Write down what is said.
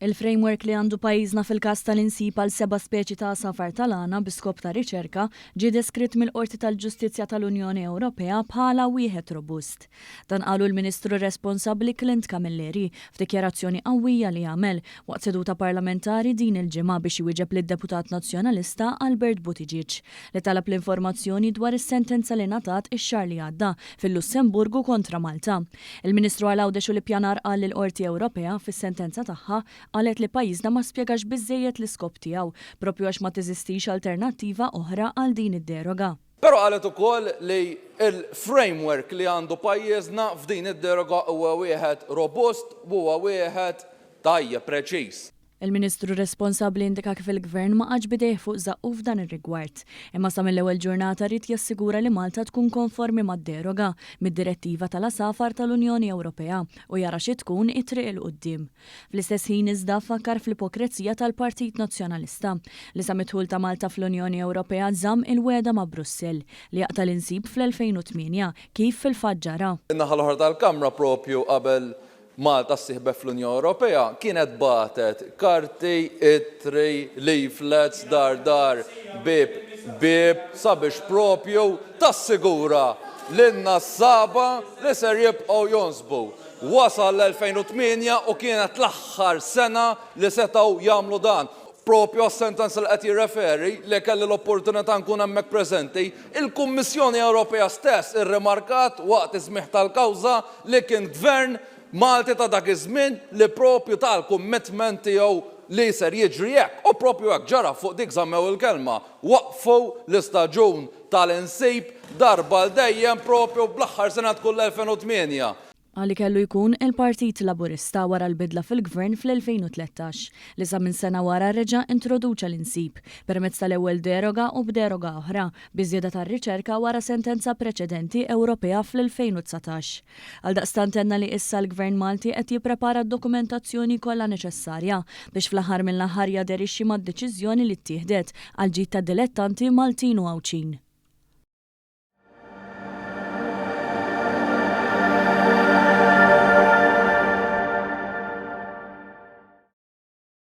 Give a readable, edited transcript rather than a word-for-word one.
Il-framework li għandu pajjiżna fil-każ tal-insib għal seba' speċi ta' għasafar tal-għana bi skop ta' riċerka ġie deskritt mill-Qorti tal-Ġustizzja tal-Unjoni Ewropea bħala wieħed robust. Dan qalu l-Ministru responsabbli Clint Camilleri f'dikjarazzjoni qawwija li għamel waqt seduta parlamentari din il-ġimgħa biex iwieġeb lid-Deputat Nazzjonalista Albert Buttigieg li talab l-informazzjoni dwar is-sentenza li ngħatat ix-xahar li għadda fil-Lussemburgu kontra Malta. Il-Ministru għal Għawdex u l-Ippjanar qal li l-Qorti Ewropea, fis-sentenza tagħha, qalet li pajjiżna ma spjegax biżżejjed l-iskop tiegħu, proprju għax ma teżistix alternattiva oħra għal din id-deroga. Però qalet ukoll li l-framework li għandu pajjiżna f'din id-deroga huwa wieħed robust u huwa wieħed tajjeb, preċiż. Il-Ministru responsabbli indika kif il-Gvern ma qagħadx b'idejh fuq żaqqu f'dan ir-rigward, imma sa mill-ewwel ġurnata ried jassigura li Malta tkun konformi mad-deroga mid-Direttiva tal-Għasafar tal-Unjoni Ewropea u jara xi tkun it-triq 'il quddiem. Fl-istess ħin iżda fakkar fl-ipokrezija tal-Partit Nazzjonalista li sa mid-dħul ta' Malta fl-Unjoni Ewropea żamm il-wegħda ma' Brussell li jaqta' l-insib fl-2008 kif fil-fatt ġara. In-naħa l-oħra tal-Kamra proprju qabel Malta ssieħbet fl-Unjoni Ewropea kienet bagħtet karti, ittri, leaflets dar dar, bieb bieb sabiex proprju tassigura lin-nassaba li ser jibqgħu jonsbu. Wasal l-2008 u kienet l-aħħar sena li setgħu jagħmlu dan. Proprju għas-sentenza li qed jirreferi, li kelli l-opportunità nkun hemmhekk preżenti, il-Kummissjoni Ewropea stess irrimarkat waqt is-smigħ tal-kawża li kien Gvern Malti ta' dak iż-żmien li proprju ta l-commitment tiegħu li ser jiġri hekk. U proprju hekk ġara, fuq dik żammew il-kelma. Waqqfu l-istaġun tal-insib darba għal dejjem proprju bl-aħħar sena tkun l-2008. Qal li kellu jkun il-Partit Laburista wara l-bidla fil-Gvern fl-2013 li sa minn sena wara reġa' introduċa l-insib, permezz tal-ewwel deroga u b'deroga oħra, biż-żieda tar-riċerka wara sentenza preċedenti Ewropea fl-2019. Għaldaqstant tenna li issa l-Gvern Malti qed jipprepara d-dokumentazzjoni kollha neċessarja biex fl-aħħar mill-aħħar jaderixxi mad-deċiżjoni li ttieħdet għall-ġid tad-dilettanti Maltin u Għawdxin.